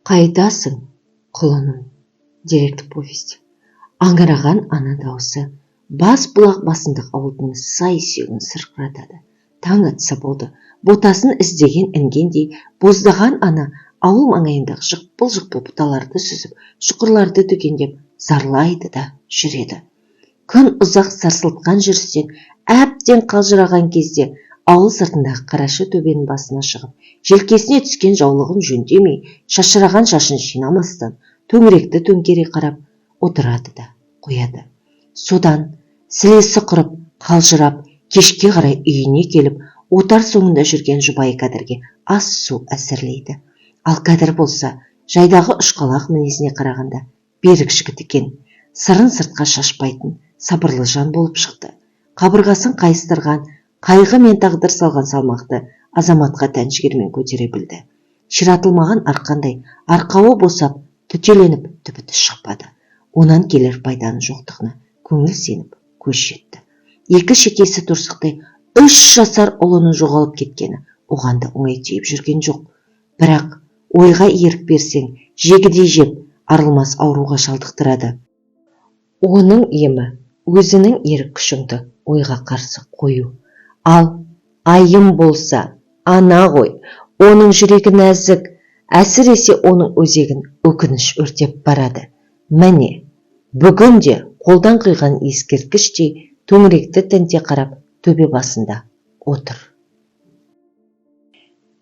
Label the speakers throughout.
Speaker 1: Қайдасың, құлыным? Деректі повесть. Аңыраған ана дауысы бас бұлақ басындағы ауылдың сай сүйегін сырқыратады. Таң атса болды, ботасын іздеген інгендей боздаған ана ауыл маңайындағы жықпыл-жықпыл бұталарды сүзіп, шұқырларды түгендеп зарлайды да жүреді. Күн ұзақ сарсылтқан жүрістен әбден қалжыраған кезде ауыл сыртындағы қараша төбенің басына шығып, желкесіне түскен жаулығын жөндемей, шашыраған шашын жинамастан, төңіректі төңкере қарап отырады да қояды. Содан сілесі құрып, қалжырап, кешке қарай үйіне келіп, отар соңында жүрген жұбайы Кәдірге ас-су әзірлейді. Ал Кәдір болса, жайдағы ұшқалақ мінезіне қарағанда берік жігіт екен. Сырын сыртқа шашпайтын сабырлы жан болып шықты. Қабырғасын қайыстырған қайғы мен тағдыр салған салмақты азаматқа тән жігермен көтере білді. Ширатылмаған арқандай арқауы босап, түтеленіп түбіті шықпады. Онан келер пайданың жоқтығына көңіл сеніп, көз жетті. Екі шекесі торсықтай 3 жасар ұлының жоғалып кеткені оған да оңай тиіп жүрген жоқ. Бірақ ойға ерік берсең, жегідей жеп, арылмас ауруға шалдықтырады. Оның емі өзінің ерік күшіңді ойға қарсы қою. Ал Айым болса, ана ғой, оның жүрегі нәзік, әсіресе оның өзегін өкініш өртеп барады. Міне, бүгін де қолдан құйған ескерткіштей төңіректі тінте қарап төбе басында отыр.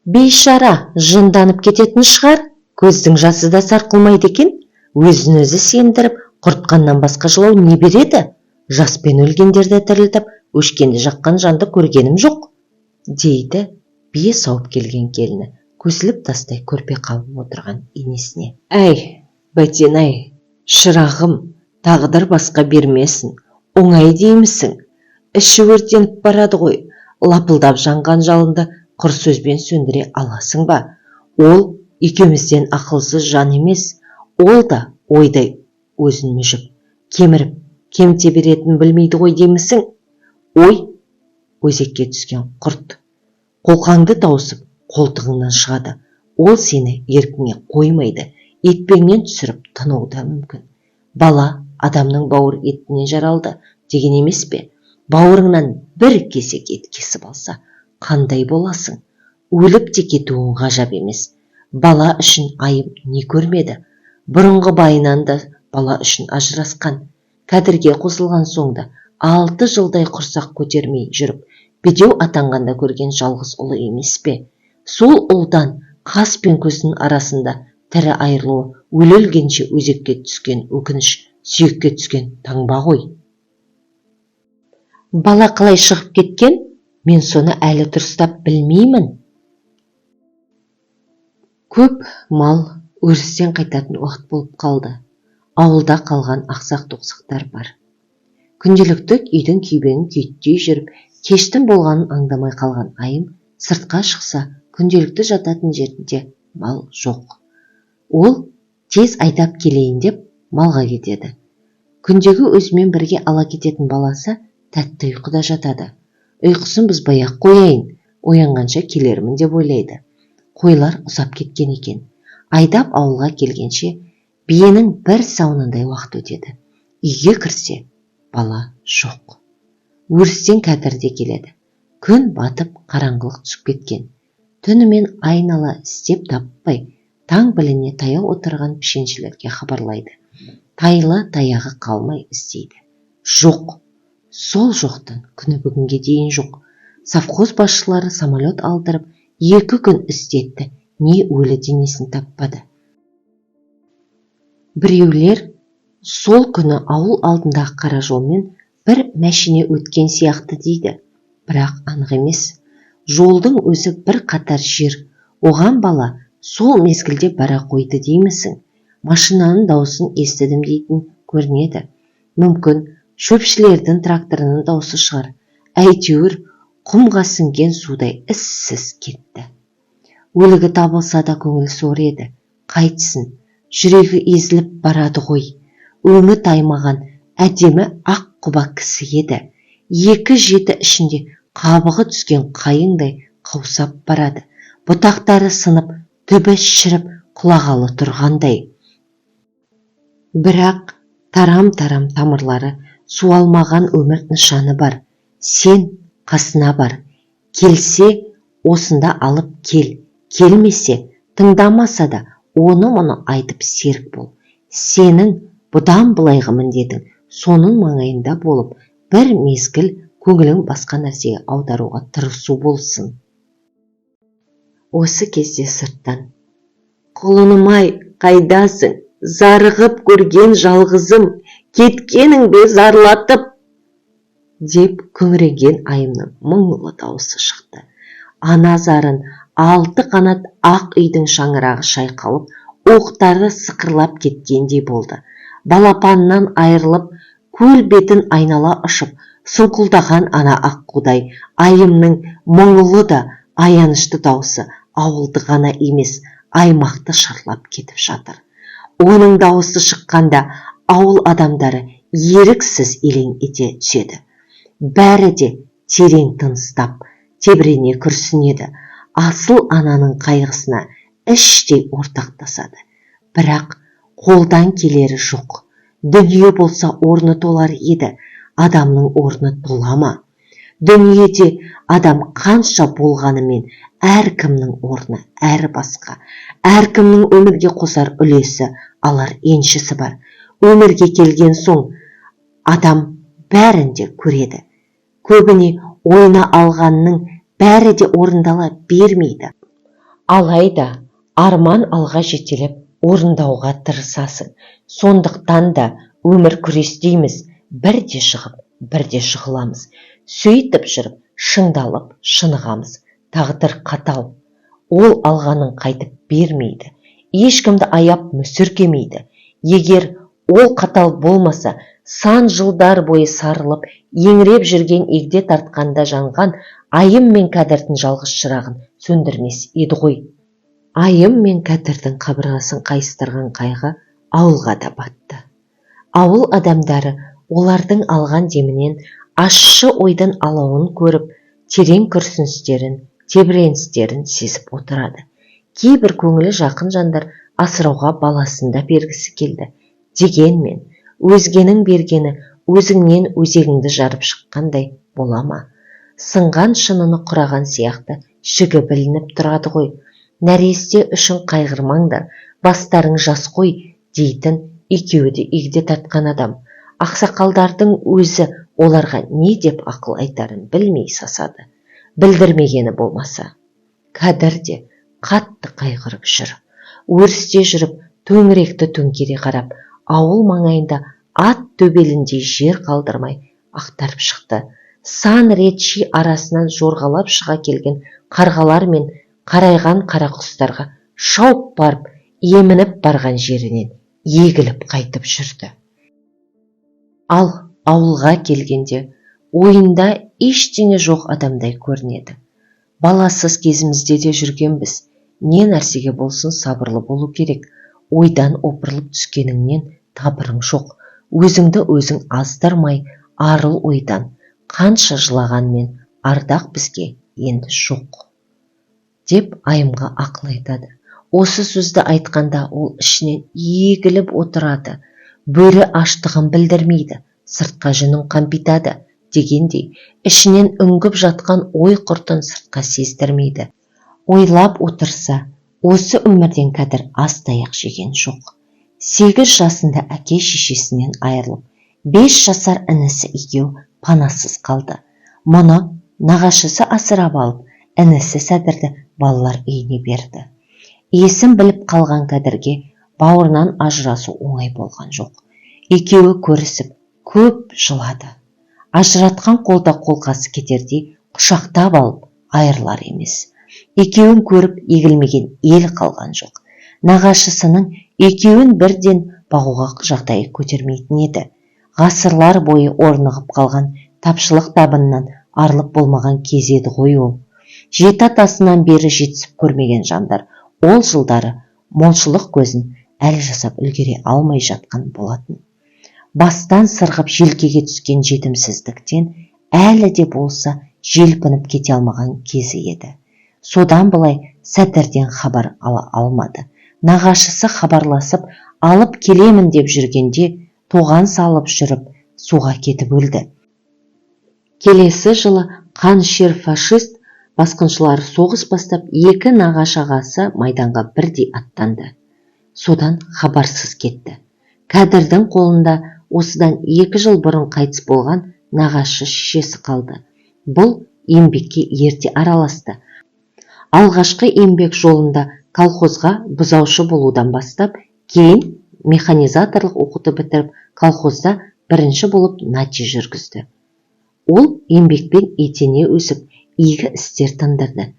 Speaker 1: Бейшара жынданып кететін шығар, көздің жасы да сарқылмайды екен, өзін өзі сендіріп, құртқаннан басқа жылау не береді? Жаспен өлгендерді тірілтіп, өшкенді жаққан жанды көргенім жоқ, дейді бие сауып келген келіні, көсіліп тастай көрпе қабып отырған енесіне. Әй, бәтен-ай, шырағым, тағдыр басқа бермесін, оңай деймісің? Іші өртеніп барады ғой, лапылдап жанған жалынды құр сөзбен сөндіре аласың ба? Ол екеумізден ақылсыз жан емес, ол да ойдай өзін мүжіп, кеміріп, кеміте беретінін білмейді ғой деймісің? Ой, өзекке түскен құрт, қолқаңды тауысып, қолтығыңнан шығады. Ол сені еркіңе қоймайды, етпеңнен түсіріп тынуы да мүмкін. Бала адамның бауыр етінен жаралды деген емес пе? Бауырыңнан бір кесек ет кесіп алса, қандай боласың? Өліп те кетуің ғажап емес. Бала үшін Айым не көрмеді? Бұрынғы байынан да бала үшін ажырасқан. Кәдірге қосылған соң да 6 жылдай құрсақ көтермей жүріп, бедеу атанғанда көрген жалғыз ұлы емес пе? Сол ұлдан қас пен көздің арасында тірі айырылуы өле-өлгенше өзекке түскен өкініш, сүйекке түскен таңба ғой. Бала қалай шығып кеткен, мен соны әлі дұрыстап білмеймін. Көп мал өрістен қайтатын уақыт болып қалды. Ауылда қалған ақсақ-тоқсақтар бар. Күнделікті үйдің күйбеңін күйттей жүріп, кештің болғанын аңдамай қалған Айым сыртқа шықса, күнделікті жататын жерінде мал жоқ. Ол тез айдап келейін деп малға кетеді. Күндегі өзімен бірге ала кететін баласы тәтті ұйқыда жатады. Ұйқысын бұзбай-ақ қояйын, оянғанша келермін деп ойлайды. Қойлар ұзап кеткен екен. Айдап ауылға келгенше биенің бір сауынындай уақыт өтеді. Үйге кірсе, бала жоқ. Өрістен Кәдір де келеді. Күн батып, қараңғылық түсіп кеткен. Түнімен айнала іздеп таппай, таң біліне таяу отырған пішеншілерге хабарлайды. Тайлы таяғы қалмай іздейді. Жоқ, сол жоқтан күні бүгінге дейін жоқ. Совхоз басшылары самолет алдырып, 2 күн іздетті, не өлі денесін таппады. Біреулер сол күні ауыл алдындағы қара жолмен бір мәшине өткен сияқты дейді, бірақ анық емес. Жолдың өзі бір қатар жер, оған бала сол мезгілде бара қойды деймісің? Машинаның даусын естідім дейтін көрінеді. Мүмкін, шөпшілердің тракторының даусы шығар. Әйтеуір құмға сіңген судай іссіз кетті. Өлігі табылса да көңіл сор еді. Қайтсын, жүрегі езіліп барады ғой. Өңі таймаған әдемі ақ құба кісі еді. 2 жеті ішінде қабығы түскен қайыңдай қаусап барады. Бұтақтары сынып, түбі шіріп, Құлағалы тұрғандай. Бірақ тарам-тарам тамырлары суалмаған өмір нышаны бар. Сен қасына бар. Келсе, осында алып кел, келмесе, тыңдамаса да оны-мұны айтып серік бол. Сенің бұдан былайғы міндетің соның маңайында болып, бір мезгіл көңілін басқа нәрсеге аударуға тырысу болсын. Осы кезде сырттан: «Құлыным-ай, қайдасың? Зарығып көрген жалғызым, кеткенің бе зарлатып?» деп күңіренген Айымның мұңлы дауысы шықты. Ана зарын алты қанат ақ үйдің шаңырағы шайқалып, уықтары сықырлап кеткендей болды. Балапанынан айырылып, көл бетін айнала ұшып, сұңқылдаған ана аққудай Айымның мұңлы да аянышты даусы ауылды ғана емес, аймақты шарлап кетіп жатыр. Оның дауысы шыққанда ауыл адамдары еріксіз елең ете түседі. Бәрі де терең тыныстап, тебірене күрсінеді. Асыл ананың қайғысына іштей ортақтасады. Бірақ қолдан келері жоқ. Дүние болса, орны толар еді, адамның орны тола ма? Дүниеде адам қанша болғанымен, әркімнің орны әр басқа. Әркімнің өмірге қосар үлесі, алар еншісі бар. Өмірге келген соң адам бәрін де көреді. Көбіне ойына алғанның бәрі де орындала бермейді. Алайда арман алға жетелеп, орындауға тырысасың. Сондықтан да өмір күрес дейміз. Бірде жығып, бірде жығыламыз. Сөйтіп жүріп шыңдалып, шынығамыз. Тағдыр қатал. Ол алғанын қайтып бермейді. Ешкімді аяп, мүсіркемейді. Егер ол қатал болмаса, сан жылдар бойы сарылып, еңіреп жүрген егде тартқанда жанған Айым мен Кәдірдің жалғыз шырағын сөндірмес еді ғой. Айым мен Кәдірдің қабырғасын қайыстырған қайғы ауылға да батты. Ауыл адамдары олардың алған демінен ащы ойдың алауын көріп, терең күрсіністерін, тебіреністерін сезіп отырады. Кейбір көңілі жақын жандар асырауға баласын да бергісі келді. Дегенмен өзгенің бергені өзіңнен өзегіңді жарып шыққандай бола ма? Сынған шыныны құраған сияқты жігі білініп тұрады ғой. Нәресте үшін қайғырмаңдар, бастарың жас қой дейтін екеуі де егде тартқан адам. Ақсақалдардың өзі оларға не деп ақыл айтарын білмей сасады. Білдірмегені болмаса. Кәдір де қатты қайғырып жүр. Өрісте жүріп, төңіректі төңкере қарап, ауыл маңайында ат төбеліндей жер қалдырмай ақтарып шықты. Сан рет ши арасынан жорғалап шыға келген қарғалар мен қарайған қарақұстарға шауып барып, емініп барған жерінен егіліп қайтып жүрді. Ал ауылға келгенде ойында ештеңе жоқ адамдай көрінеді. Баласыз кезімізде де жүргенбіз. Не нәрсеге болсын сабырлы болу керек. Ойдан опырылып түскеніңнен табырың жоқ. Өзіңді өзің аздырмай, арыл ойдан. Қанша жылағанмен ардақ бізге енді жоқ, деп Айымға ақыл айтады. Осы сөзді айтқанда ол ішінен егіліп отырады. Бөрі аштығын білдірмейді, сыртқа жүнін қампитады дегендей, ішінен үңгіп жатқан ой құртын сыртқа сездірмейді. Ойлап отырса, осы өмірден Кәдір аз таяқ жеген жоқ. 8 жасында әке-шешесінен айырылып, 5 жасар інісі екеуі панасыз қалды. Мұны нағашысы асырап алып, інісі Сәдірді балалар үйіне берді. Есін біліп қалған Кәдірге бауырынан ажырасу оңай болған жоқ. Екеуі көрісіп көп жылады. Ажыратқан қолда қолқасы кетердей құшақтап алып, айырылар емес. Екеуін көріп егілмеген ел қалған жоқ. Нағашысының екеуін бірден бағуға жағдайы көтермейтін еді. Ғасырлар бойы орнығып қалған тапшылық табыннан арылып болмаған кез еді ғой ол. Жеті атасынан бері жетісіп көрмеген жандар ол жылдары молшылық көзін әлі жасап үлгере алмай жатқан болатын. Бастан сырғып желкеге түскен жетімсіздіктен әлі де болса желпініп кете алмаған кезі еді. Содан былай Сәдірден хабар ала алмады. Нағашысы хабарласып, алып келемін деп жүргенде, тоған салып жүріп, суға кетіп өлді. Келесі жылы қанішер фашист басқыншылары соғыс бастап, екі нағашы ағасы майданға бірдей аттанды. Содан хабарсыз кетті. Кәдірдің қолында осыдан 2 жыл бұрын қайтыс болған нағашы шешесі қалды. Бұл еңбекке ерте араласты. Алғашқы еңбек жолында колхозға бұзаушы болудан бастап, кейін механизаторлық оқуды бітіріп, колхозда бірінші болып нәтиже жүргізді. Ол еңбекпен етене өсіп, игі істер тындырды.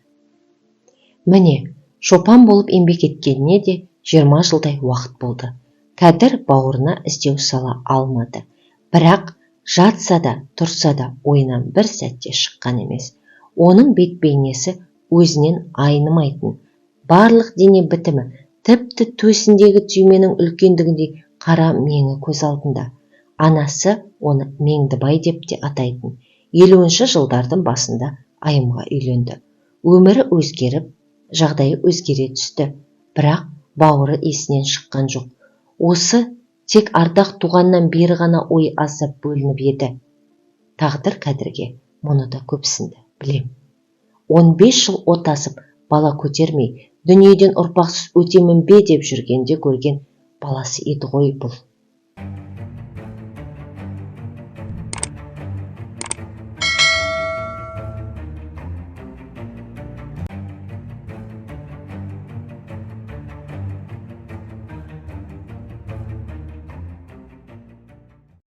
Speaker 1: Міне, шопан болып еңбек еткеніне де 20 жылдай уақыт болды. Кәдір бауырына іздеу сала алмады. Бірақ жатса да, тұрса да ойынан бір сәтте шыққан емес. Оның бет бейнесі өзінен айнымайтын. Барлық дене бітімі, тіпті төсіндегі түйменің үлкендігіндей қара меңі көз алдында. Анасы оны Меңдібай деп те атайтын. 50-жылдардың басында Айымға үйленді. Өмірі өзгеріп, жағдайы өзгере түсті. Бірақ бауыры есінен шыққан жоқ. Осы тек Ардақ туғаннан бері ғана ойы аздап бөлініп еді. Тағдыр Кәдірге мұны да көпсінді, білем. 15 жыл отасып, бала көтермей, дүниеден ұрпақсыз өтемін бе деп жүргенде көрген баласы еді ғой бұл.